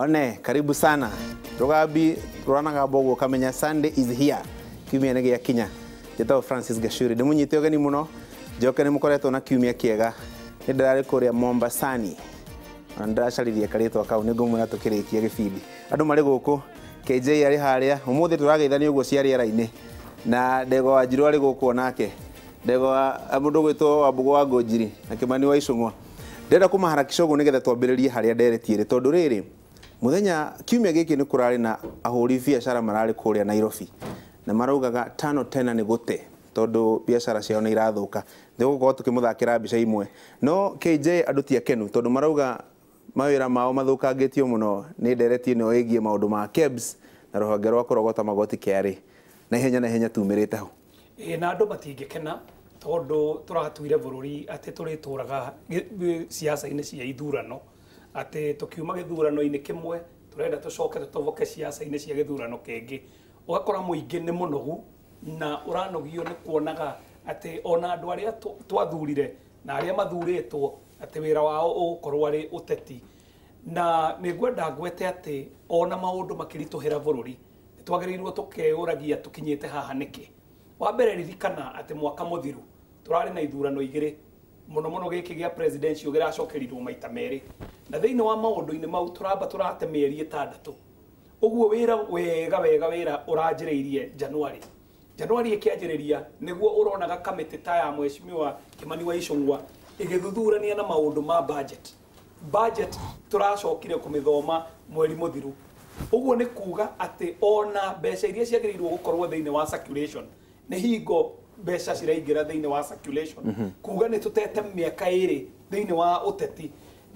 One, karibu sana. Rugambi ruranaga boguo kamenya Sunday is here. Kiumia nĩ gĩakinya. Njĩtagwo Francis Gachuri. Ndĩmũnyite ũgeni mũno. Njoke nĩ mũkoretwo na kiumia kĩega. Nĩ ndĩrarĩ kũrĩa Mombasani. Na nĩndĩracaririe karĩtwa kau nĩ ngũmwĩra tũkĩrĩkia gĩbindi. Andũ marĩ gũkũ, KJ arĩ harĩa. Ũmũthĩ tũrageithania ũguo cia rĩera-inĩ. Na Ndegwa wa Njirũ arĩ gũkũ onake. Ndegwa mũndũ ũgwĩtwo Wambũgũ wa Ngũnjiri na Kĩmani wa Icũng'wa. Ndĩrenda kũmaharakisha ũguo nĩgetha twambĩrĩrie harĩa nderetie rĩ, tondũ rĩrĩ mũthenya kiumia gĩkĩ nĩ kũrarĩ na ahũri biacara mararĩ kũrĩa Nairobi na maraugaga tano tena nĩ gũte tondũ biacara ciao nĩ irathũka. Nĩgũkorwo tũkĩmũthakĩra mbica imwe, no KJ andũ ti akenu tondũ marauga mawĩra mao mathũkangĩtio mũno nĩ ndereti ĩno ĩgiĩ maũndũ ma KEBS na rũhonge rwa kũrogota magoti KRA. Na ihenya na ihenya tumĩrĩte hau. Ĩĩ, na andũ matingĩkena tondũ tũratuire bũrũri atĩ tũrĩtũraga ciaca-inĩ cia ithurano, atĩ tũkiuma gĩthurano-inĩ kĩmwe tũrenda tũcoke tũtoboke ciaca-inĩ cia gĩthurano kĩngĩ. Ũgakora mũingĩ nĩ mũnogu na ũranogio nĩ kuonaga atĩ ona andũ arĩa twathurire na arĩa mathurĩtwo atĩ wĩra wao ũgũkorwo arĩ ũteti. Na nĩ ngwenda ngwete atĩ ona maũndũ makĩritũhĩra bũrũri nĩ twagĩrĩirwo tũkeyũragia tũkinyĩte haha nĩkĩ. Wa mbere ririkana atĩ mwaka mũthiru tũrarĩ na ithurano igĩrĩ, mũno mũno gĩkĩ gĩa presidential gĩracokerirwo maita merĩ, na thĩinĩ wa maũndũ-inĩ mau tũramba tũrate mĩeri ĩtandatũ. Ũguo wĩra wega wega wĩra ũranjĩrĩirie January. January ĩkĩanjĩrĩria nĩguo ũronaga kamĩtĩ ta ya Mheshimiwa Kĩmani wa Icũng'wa ĩgĩthuthurania na maũndũ ma budget. Budget tũracokire kũmĩthoma mweri mũthiru. Ũguo nĩ kuga atĩ ona mbeca iria ciagĩrĩirwo gũkorwo thĩinĩ wa circulation nĩ hingo mbeca ciraingĩra thĩinĩ wa circulation, kuga nĩ tũtete mĩaka ĩrĩ thĩinĩ wa ũteti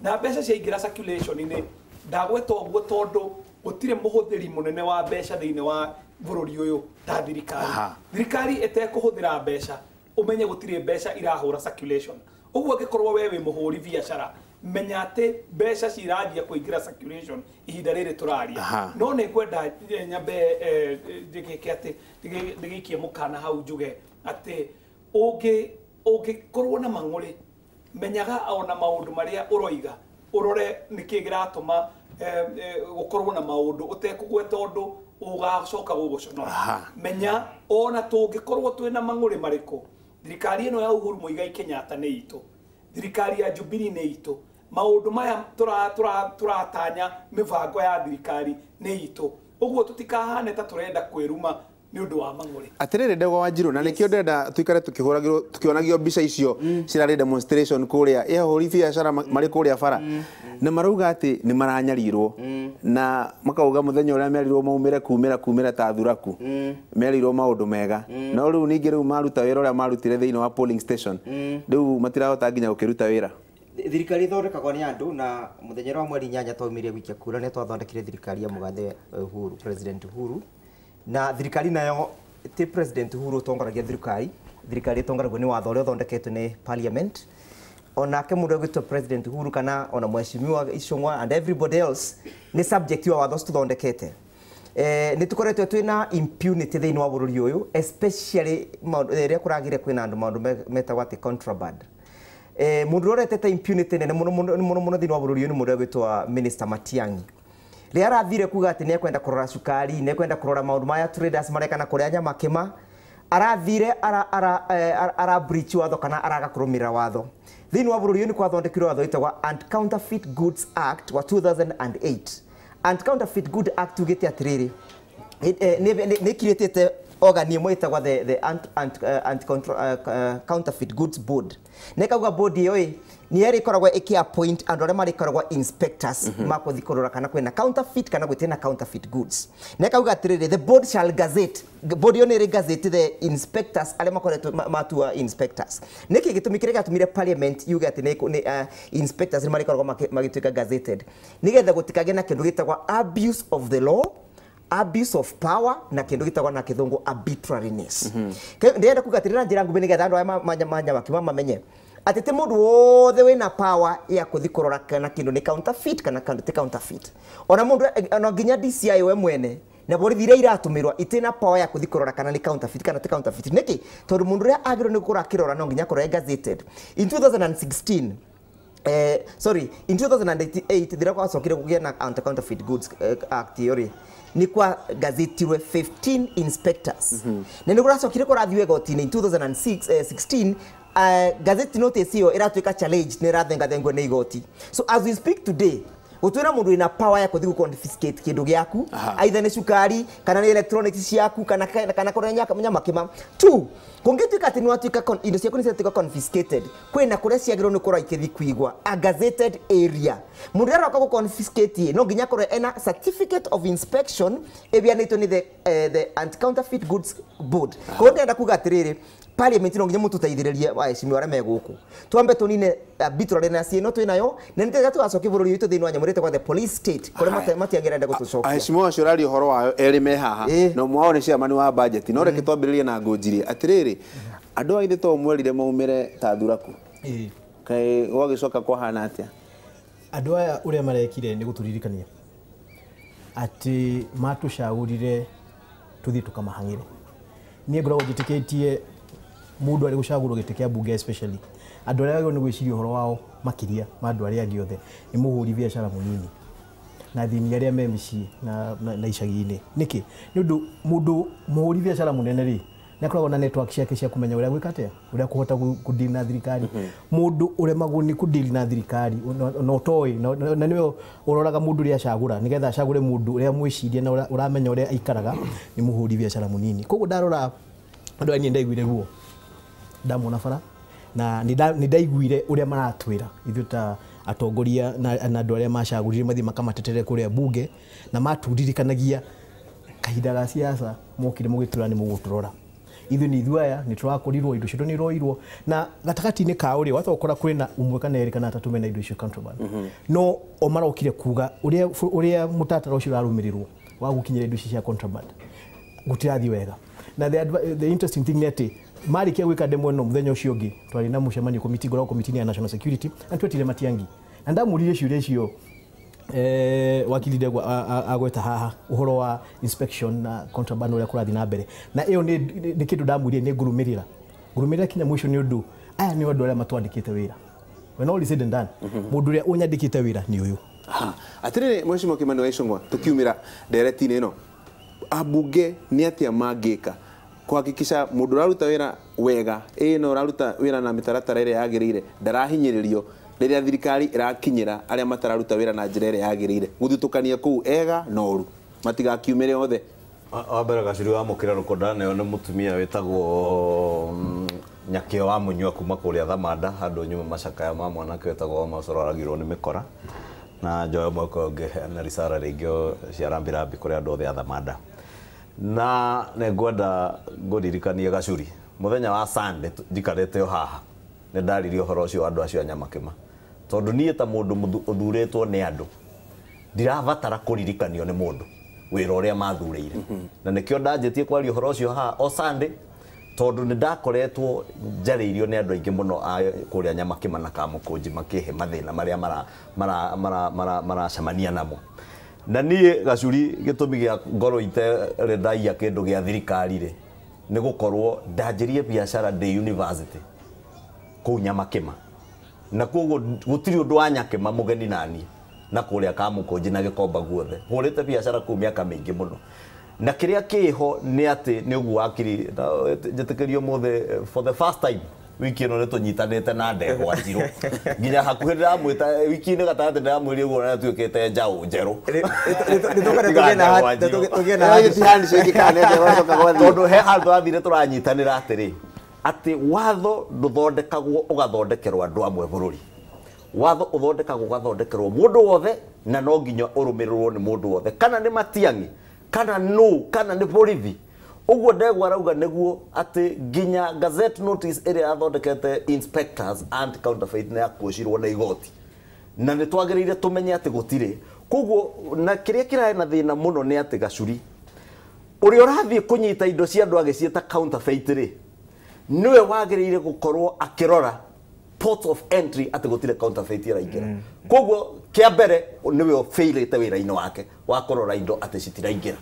na mbeca ciaingĩra circulation-inĩ. Ndagweta ũguo tondũ gũtirĩ mũhũthĩri mũnene wa mbeca thĩinĩ wa bũrũri ũyũ ta thirikari. Thirikari ĩtekũhũthĩra mbeca ũmenye gũtirĩ mbeca irahũra circulation. Ũguo angĩkorwo we wĩ mũhũri biacara menya atĩ mbeca ciranjia kũingĩra circulation ihinda rĩrĩ tũraria. No nĩ ngwenda nyambe njĩke atĩ ndĩgĩikie mũkana hau njuge atĩ ũngĩkorwo na mang'ũrĩ menyaga ona maũndũ marĩa ũroiga ũrore nĩkĩ kĩratũma gũkorwo na maũndũ ũtekũgweta ũndũ ũgacoka gũgũconora. Menya ona tũngĩkorwo twĩna mang'ũrĩ marĩkũ, thirikari ĩno ya Uhuru Muigai Kenyatta nĩ itũ, thirikari ya Jubilee nĩ itũ, maũndũ maya tũratanya mĩbango ya thirikari nĩ itũ. Ũguo tũtikahane ta tũrenda kwĩruma nĩ ũndũ wa mang'ũrĩ. Atĩrĩrĩ Ndegwa wa Njirũ, na nĩkĩo ndĩrenda tũikare tũkĩhũragĩrwo tũkĩonagio mbica icio cirarĩ demonstration kũrĩa ya ahũri biacara marĩ kũrĩa bara, na marauga atĩ nĩ maranyarirwo na makauga mũthenya ũrĩa merirwo maumĩre kumĩra ta thuraku, merirwo maũndũ mega, no rĩu ningĩ rĩu maruta wĩra ũrĩa marutire thĩinĩ wa polling station, rĩu matirahota nginya gũkĩruta wĩra. Thirikari ithondekagwo nĩ andũ, na mũthenya wa mweri 8 twaumire gũikia kura nĩ twathondekire thirikari ya mũgathe Uhuru, President Uhuru. Na thirikari nayo ti President Uhuru ũtongoragia thirikari, thirikari ĩtongoragio nĩ watho ũrĩa ũthondeketwo nĩ parliament. Onake mũndũ ũgwĩtwo President Uhuru kana ona Mheshimiwa Icũng'wa and everybody else nĩ subject wa watho tũthondekete. Nĩ tũkoretwo twĩna impunity thĩinĩ wa bũrũri ũyũ, especially rĩrĩa kũragire kwĩna andũ maũndũ metagwo atĩ contraband. Mũndũ ũretete impunity nene mũno mũno mũno thĩinĩ wa bũrũri ũyũ nĩ mũndũ ũgwĩtwo Minister Matiang'i. Rĩrĩa arathire kuga atĩ nĩekwenda kũrora cukari, nĩekwenda kũrora maũndũ maya traders mareka na kũrĩa nyama kĩma, arathire ara breach watho kana araga kũrũmĩrĩra watho. Thĩinĩ wa bũrũri ũyũ nĩ kwathondekirwo watho wĩtagwo Anti-Counterfeit Goods Act wa 2008. Anti-Counterfeit Goods Act ugĩte atĩrĩrĩ, nĩ ĩkirĩtĩte organ ĩmwe ĩtagwo the Anti-Counterfeit Goods Board. Na ĩkauga board ĩyo ĩ nĩ ĩrĩkoragwo ĩkĩ-appoint andũ arĩa marĩkoragwo inspectors makũthiĩ kũrora kana kwĩna counterfeit kana gũtirĩ na counterfeit goods. Na ĩkauga atĩrĩrĩ, the board shall gazette, board ĩyo nĩ ĩrĩ gazette the inspectors arĩa makoretwo matua inspectors. Nĩkĩ gĩtũmi kĩrĩa gĩatũmire parliament yuge atĩ nĩ inspectors nĩ marĩkoragwo magĩtuĩka gazetted? Nĩgetha gũtikagĩe na kĩndũ gĩtagwo abuse of the law, abuse of power na kĩndũ gĩtagwo na kĩthũngũ arbitrariness. Ndĩrenda kuga atĩrĩrĩ na njĩra nguhĩ nĩgetha andũ aya manyamaki mamenye atĩ ti mũndũ wothe wĩna power ya kũthi kũrora kana kĩndũ nĩ counterfeit kana ti counterfeit. Ona mũndũ ona nginya DCI we mwene na borithi iria iratũmĩrwo itina power ya kũthi kũrora kana nĩ counterfeit kana ti counterfeit. Nĩkĩ? Tondũ mũndũ ũrĩa agĩrĩirwo nĩ gũkorwo akĩrora no nginya akorwo e gazetted. In 2016 Sorry, in 2008 thira kwacokire kũgĩa na Anti Counterfeit Goods Act ĩyo rĩ, nĩ kwa gazetirwe 15 inspectors. Na nĩ kũracokire kũrathiwe igoti-inĩ in 2006 16, gazette notice ĩyo ĩratuĩka challenge, nĩ ĩrathengathengwo nĩ igoti. So as we speak today, gũtwĩra mũndũ wĩna power ya kũthiĩ gũ-confiscate kĩndũ gĩaku, either nĩ cukari kana nĩ electronics ciaku kana kũrĩa nyamakĩma. Two, kũngĩtuĩka atĩ nĩwatuĩka indo ciaku nĩciatuĩka confiscated, kwĩna kũrĩa ciagĩrĩirwo nĩ gũkorwo ikĩthiĩ kũigwa, a gazetted area. Mũndũ ũrĩa aroka gũ-confiscate no nginya akorwo ena certificate of inspection ĩbianĩtwo nĩ the Anti-Counterfeit Goods Board. Koguo ndĩrenda kuga atĩrĩrĩ, parliament no nginya mũtũteithĩrĩrie waheshimiwa arĩa me gũkũ, twambe tũnine arbitrariness ĩno twĩnayo, na nĩ tũgacokia bũrũri witũ thĩinĩ wa nyamũ ĩtagwo the police state, kũrĩa matiangĩrenda gũtũcokia. Aheshimiwa acio ũraria ũhoro wayo erĩ me haha, na ũmwe wao nĩ chairman wa budget. No reke twambĩrĩrie na Ngũnjirie. Atĩrĩrĩ, andũ a ithe to mwerire maumĩre ta thuraku, kaĩ gwagĩcoka kwahana atĩa? Andũ aya ũrĩa marekire nĩ gũtũririkania atĩ matũcagũrire tũthiĩ tũkamahang'ĩre. Niĩ ngoragwo njĩtĩkĩtie mũndũ arĩ gũcagũrwo gĩtĩ kĩa mbunge, especially andũ arĩa agĩrĩirwo nĩ gwĩciria ũhoro wao makĩria ma andũ arĩa angĩ othe nĩ mũhũri biacara mũnini na athĩni arĩa me mĩciĩ na icagi-inĩ. Nĩkĩ? Nĩ ũndũ mũndũ mũhũri biacara mũnene rĩ, nĩ akoragwo na network ciake cia kũmenya ũrĩa gwĩka atĩa, ũrĩa kũhota kũdeal na thirikari. Mũndũ ũremagwo nĩ kũdeal na thirikari na ũtoĩ na nĩwe ũroraga mũndũ ũrĩa acagũra nĩgetha acagũre mũndũ ũrĩa mwĩciria na ũramenya ũrĩa aikaraga nĩ mũhũri biacara mũnini. Koguo ndarora andũ aya, niĩ ndaiguire ruo ndamona bara, na nĩ ndaiguire ũrĩa maratwĩra ithuĩ ta atongoria na andũ arĩa macagũrire mathiĩ makamatetere kũrĩa bunge, na maturirikanagia kahinda ga siasa mokire mũgĩtwĩra nĩ mũgũtũrora ithuĩ nĩ ithuĩ aya nĩ tũrakorirwo indo citũ nĩ iroirwo, na gatagatĩ-inĩ kao rĩ watoka kwĩna ũmwe kana erĩ kana atatũ mena indo icio contraband, no o marokire kuga ũrĩa mũtaratara ũcio ũrarũmĩrĩrwo wa gũkinyĩra indo ici cia contraband gũtirathiĩ wega. Na the interesting thing nĩ atĩ marĩkia gwĩka demo ĩno, mũthenya ũcio ũngĩ twarĩ na mũcemanio committee, ngoragwo committee ya national security, na twetire Matiang'i na ndamũririe ciũria icio wakili Ndegwa agweta haha, ũhoro wa inspection na contraband ũrĩa kũrathiĩ na mbere, na ĩyo nĩ kĩndũ ndamwĩrire nĩ ngũrũmĩrĩra kinya mũico, nĩ ũndũ aya nĩ andũ arĩa matwandĩkĩte wĩra. When all is said and done, mũndũ ũrĩa ũnyandĩkĩte wĩra nĩ ũyũ. Atĩrĩrĩ, Mheshimiwa Kimani wa Ichung'wa, tũkiumĩra ndereti-inĩ ĩno, ambunge nĩ atĩa mangĩka kuhakikisha mundu uraruta wira wega ĩ no uraruta wira na mitaratara ĩrĩa yagĩrĩire ndarahinyĩrĩrio rĩrĩa thirikari ĩrakinyĩra arĩa matararuta wĩra na njĩra ĩrĩa yagĩrĩire gũthutũkania kũu ega na ũru matigakiumĩre othe? Wa mbere Gacuri wa mũkĩra rũkonda nayo nĩ mũtumia wĩtagwo Nyakĩo wa Mũnyua kuma kũrĩa Thamanda, handũ nyuma macakaya ma mwanake wĩtagwo wa Macoro aragirwo nĩ mĩkora na njoyo mwaka ũngĩ na risara rĩngĩ cia rambirambi kũrĩ andũ othe a Thamanda. Na nĩ ngwenda ngũririkanie Gacuri mũthenya wa Sunday njikarĩte o haha nĩ ndaririe ũhoro ũcio wa andũ acio a Nyamakĩma, tondũ niĩ ta mũndũ ũthurĩtwo nĩ andũ ndirabatara kũririkanio nĩ mũndũ wĩra ũrĩa mathurĩire, na nĩkĩo ndanjĩtie kwaria ũhoro ũcio haha o Sunday, tondũ nĩ ndakoretwo njarĩirio nĩ andũ aingĩ mũno a kũrĩa Nyamakĩma na Kamũkũnji makĩhe mathĩna marĩa maracemania namo. Na niĩ Gacuri gĩtũmi gĩa ngorwo iterĩ ndaiya kĩndũ gĩa thirikari rĩ nĩ gũkorwo ndanjĩrie biacara ndĩ university kũu Nyamakĩma, na koguo gũtirĩ ũndũ wa Nyakĩma mũgeni naniĩ na kũrĩa Kamũkũnji na Gĩkomba guothe hũrĩte biacara kũu mĩaka mĩingĩ mũno. Na kĩrĩa kĩho nĩ atĩ nĩ ũguo wakiri njĩtĩkĩrio mũthĩ for the first time wiki ĩno nĩ tũnyitanĩte na ndegwa njirũ nginya hakuhĩ ndĩramwĩta wiki-inĩ gatagatĩ ndĩramwĩria ũguo na tuĩkĩte njaũ njerũ tondũ he handũ athire tũranyitanĩra atĩrĩ atĩ watho ndũthondekagwo ũgathondekerwo andũ amwe bũrũri, watho ũthondekagwo ũgathondekerwo mũndũ wothe na no nginya ũrũmĩrĩrwo nĩ mũndũ wothe, kana nĩ Matiang'i kana nũ kana nĩ borithi. Ũguo Ndegwa arauga nĩguo atĩ nginya gazette notice ĩrĩa yathondekete inspectors anti counterfeit nĩ yakuocirwo na igoti, na nĩ twagĩrĩire tũmenye atĩ gũtirĩ. Koguo na kĩrĩa kĩrahe na thĩna mũno nĩ atĩ Gacuri ũrĩa ũrathiĩ kũnyita indo cia andũ agĩciĩta counterfeit rĩ nĩwe wagĩrĩire gũkorwo akĩrora port of entry atĩ gũtirĩ counterfeit ĩraingĩra. Koguo kĩa mbere nĩwe ũbĩirĩte wĩra-inĩ wake wa kũrora indo atĩ citiraingĩra,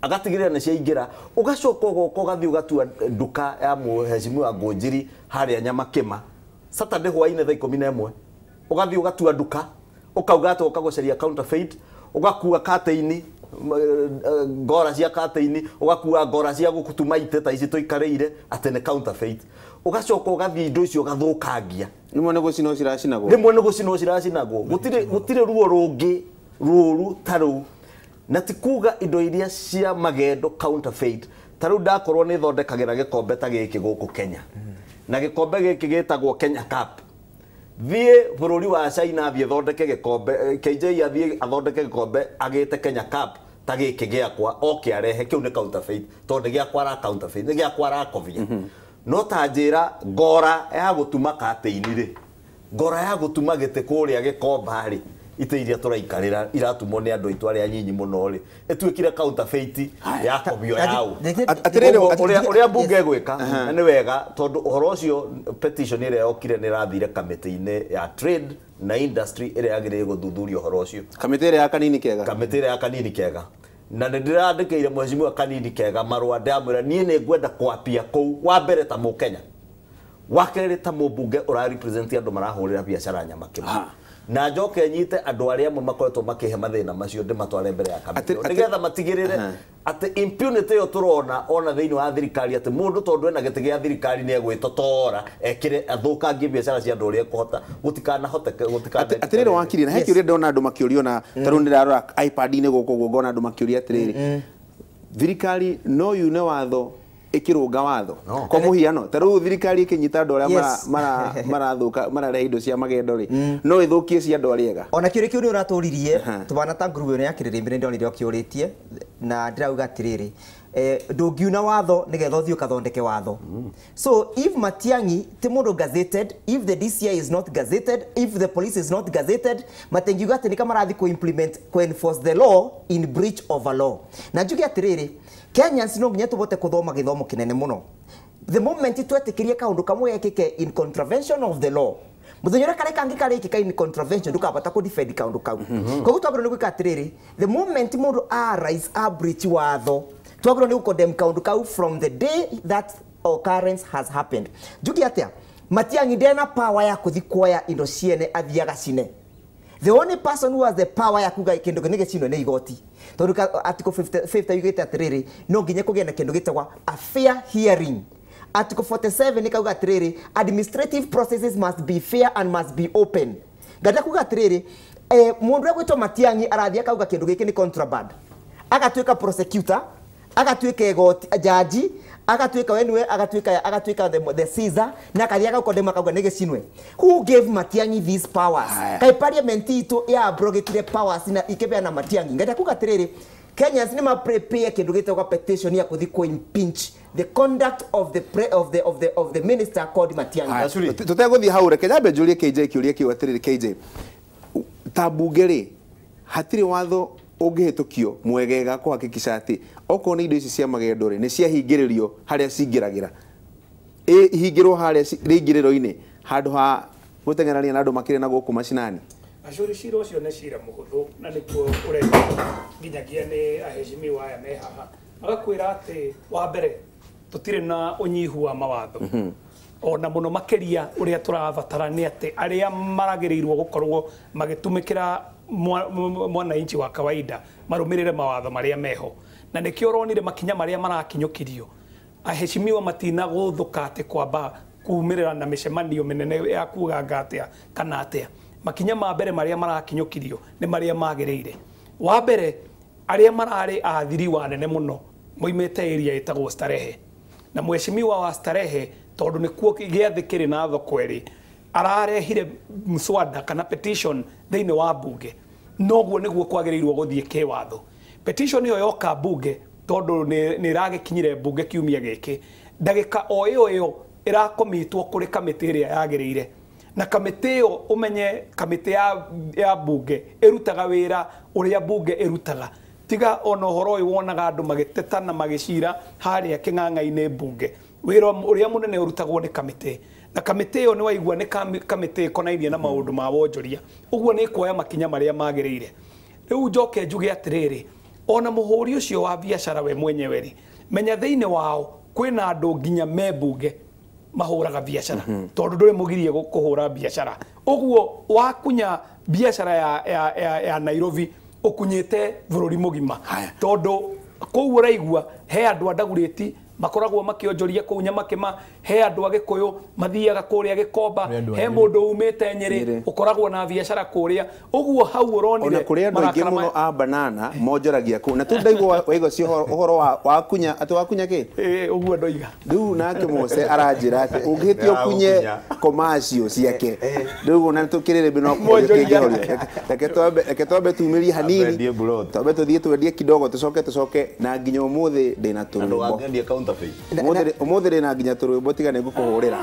agatigĩrĩra nĩ ciaingĩra. Ũgacoka ũgoka ũgathiĩ ũgatua nduka ya mũhecimiwa Ngũnjiri harĩa Nyamakĩma Saturday hwaĩ-inĩ thaa 11 Ũgathiĩ ũgatua nduka, ũkauga atĩ ũkagũcaria counterfeit, ũgakua katĩini, ngora cia katĩini, ũgakua ngora cia gũtuma itĩ ta ici tũikarĩire atĩ nĩ counterfeit. Ũgacoka ũgathiĩ indo icio ũgathũkangia. Rĩmwe nĩ gũcinwo ciracinagwo. Rĩmwe nĩ gũcinwo ciracinagwo. Gũtirĩ ruo rũngĩ rũru ta rũu. Na ti kuga indo iria cia magendo counterfeit. Ta rĩu ndakorwo nĩ thondekagĩra gĩkombe ta gĩkĩ gũkũ Kenya. Na gĩkombe gĩkĩ gĩtagwo Kenya Cup. Thiĩ bũrũri wa China athiĩ thondeke gĩkombe, KJ athiĩ athondeke gĩkombe agĩte Kenya Cup ta gĩkĩ gĩakwa oke arehe, kĩu nĩ counterfeit tondũ nĩ gĩakwa ara counterfeit, nĩ gĩakwa arakobia. No ta njĩra ngora ya gũtuma katĩini rĩ, ngora ya gũtuma gĩtĩ kũrĩa gĩkomba rĩ, itĩ iria tũraikarĩra iratumwo nĩ andũ aitũ arĩa anyinyi mũno rĩ, ĩtuĩkire counterfeit ya kobio yao. Ũrĩa mbunge ĩgwĩka na nĩ wega tondũ ũhoro ũcio petition ĩrĩa yokire nĩ ĩrathire kamĩtĩ-inĩ ya trade na industry ĩrĩa yagĩrĩire gũthuthuria ũhoro ũcio. Kamĩtĩ ĩrĩa ya Kanini Kega. Kamĩtĩ ĩrĩa ya Kanini Kega. Na nĩ ndĩrandĩkĩire mheshimiwa Kanini Kega marũa ndamwĩra niĩ nĩ ngwenda kwapia kũu wa mbere ta mũkenya, wa kerĩ ta mũmbunge ũra represent andũ marahũrĩra biacara Nyamakĩma. Na njoke nyite andũ arĩa amwe makoretwo makĩhe mathĩna macio ndĩmatware mbere ya kamĩtĩ nĩgetha matigĩrĩre atĩ impunity ĩyo tũrona ona thĩinĩ wa thirikari atĩ mũndũ tondũ ena gĩtĩ gĩa thirikari nĩ egwĩtotora ekĩre athũkangie biacara cia andũ ũrĩa ekũhota, gũtikanahoteke, gũtikanahoteke. Atĩrĩrĩ wakiri, na he kĩũria ndona andũ makĩũrio na ta rĩu ndĩrarora iPad-inĩ gũkũ ũguo ngona andũ makĩũria atĩrĩrĩ, thirikari no yune watho ĩkĩrũnga watho kwa mũhiano ta rĩu thirikari ĩkĩnyita andũ arĩa marathũka mararehe indo cia magendo rĩ, no ĩthũkie cia andũ arĩa ega. Ona kĩũria kĩu nĩ ũratũririe tũbana ta ngurubu ĩno ya kĩrĩrĩmbĩ nĩ ndonire ũkĩũrĩtie na ndĩrauga atĩrĩrĩ, ndũngiuna watho nĩgetha ũthiĩ ũkathondeke watho. So if Matiang'i ti mũndũ gazetted, if the DCI is not gazetted, if the police is not gazetted, matingiuga atĩ nĩka marathiĩ kũ implement, kũ enforce the law in breach of a law. Na njuge atĩrĩrĩ, Kenyans no nginya tũbote kũthoma gĩthomo kĩnene mũno. The moment twetĩkĩrie kaũndũ kamwe gekĩke in contravention of the law, mũthenya ũrĩa karĩa kangĩ karĩkĩka in contravention ndũkabata kũ defend kaũndũ kau. Koguo twagĩrĩirwo nĩ gwĩka atĩrĩrĩ, the moment mũndũ arise a breach watho, twagĩrĩirwo nĩ gũ condemn kaũndũ kau from the day that occurrence has happened. Njuge atĩa, Matiang'i ndena power ya kũthi kuoya indo ciene athiaga cine. The only person who has the power ya kuga kindu nĩ gĩcinwo nĩ igoti. Tondũ article 50 yugĩte atĩrĩrĩ, no nginya kũgĩe na kĩndũ gĩtagwo a fair hearing. Article 47 nĩ kauga atĩrĩrĩ, administrative processes must be fair and must be open. Ngenda kuga atĩrĩrĩ, mũndũ egwĩtwo Matiang'i arathiĩ akauga kĩndũ gĩkĩ nĩ contraband. Agatuĩka prosecutor, agatuĩka igoti jaji, agatuĩka wenwe, agatuĩka the Caesar, na akathiĩ agakondema akauga nĩ gĩcinwe. Who gave Matiang'i these powers? Kai parliament itũ ya abrogatire powers na ikĩbeana Matiang'i. Ngenda kuga atĩrĩrĩ, Kenyans nĩ ma prepare kĩndũ gĩtagwo petition ya kũthi kũ impeach the conduct of the pre, of the of the of the minister called Matiang'i. Tũtegũthiĩ hau, reke nyambe njũrie KJ kĩũria kĩu atĩrĩrĩ. KJ, ta mbunge rĩ, hatirĩ watho ũngĩhĩtũkio mwegega kũhakikisha atĩ okorwo nĩ indo ici cia magendo rĩ, nĩ ciahingĩrĩrio harĩa cingĩragĩra, ihingĩrwo harĩa rĩingĩrĩro-inĩ handũ ha gũteng'erania na andũ makĩrĩ na gũkũ macinani. Gacuri cira ũcio nĩ cira mũhũthũ na nĩkuo ũrendwo nginyagia nĩ aheshimiwa aya me haha magakwĩra atĩ wa mbere tũtirĩ na ũnyihu wa mawatho ona mũno makĩria ũrĩa tũrabatara nĩ atĩ arĩa maragĩrĩirwo gũkorwo magĩtũmĩkĩra mwananchi wa kawaida marũmĩrĩre mawatho marĩa meho, na nĩkĩo ũronire makinya marĩa marakinyũkirio aheshimiwa matina gũthũka atĩ kwamba kumĩrĩra na mĩcemanio mĩnene ya kuga atĩa kana atĩa. Makinya ma mbere marĩa marakinyũkirio nĩ marĩa magĩrĩire. Wa mbere arĩa mararĩ athiri wa nene mũno moimĩte area ĩtagwo Starehe, na mheshimiwa wa Starehe tondũ nĩkuo gĩathĩ kĩrĩ na thoko ĩrĩ ararehire mswada kana petition thĩinĩ wa bunge, noguo nĩguo kwagĩrĩirwo gũthiĩ kĩwatho. Petition ĩyo yoka bunge tondũ nĩ ĩragĩkinyire bunge kiumia gĩkĩ, ndagĩka o ĩyo ĩyo ĩrakomitwo kũrĩ kamĩtĩ ĩrĩa yagĩrĩire, na kamĩtĩ ĩyo ũmenye kamĩtĩ ya bunge ĩrutaga wĩra ũrĩa bunge ĩrutaga, tiga ona ũhoro ũyũ wonaga andũ magĩteta na magĩcira harĩa kĩng'ang'a-inĩ bunge. Wĩra ũrĩa mũnene ũrutagwo nĩ kamĩtĩ, na kamĩtĩ ĩyo nĩ waigua nĩ kamĩtĩ ĩkonainie na maũndũ ma wonjoria, ũguo nĩ ĩkuoya makinya marĩa magĩrĩire. Rĩu njoke njuge atĩrĩrĩ, ona mũhũri ũcio wa biacara we mwenyewe rĩ, menya thĩinĩ wao kwĩna andũ nginya me bunge mahũraga biacara, tondũ ndũrĩ mũgirie kũhũra biacara Ũguo wakunya biacara ya Nairobi ũkunyĩte bũrũri mũgima. Tondũ kũu ũraigua he andũ a Ndagurĩti makoragwo makĩonjoria kũu Nyamakĩma, he andũ a Gĩkũyũ mathiaga kũrĩa Gĩkomba, he mũndũ umĩte Nyĩrĩ ũkoragwo na biacara kũrĩa. Ũguo hau ũronire ona kũrĩ andũ aingĩ mũno a banana monjoragia kũu na tu ndaigua waigua cio ũhoro wa wakunya atĩ wakunya kĩ ũguo ndoiga. Rĩu nake Mose aranjĩra atĩ ũngĩhĩtia ũkunye commercial ciake rĩu ona tũkĩrĩrĩmbĩ no kũhoria. Reke twambe tumĩrie hanini, twambe tũthiĩ twendie kidogo, tũcoke na nginya ũmũthĩ ndĩna tũrwĩmbo. Ũmũthĩ ndĩna nginya tũrwĩmbo tiga nĩ ngũkũhũrĩra.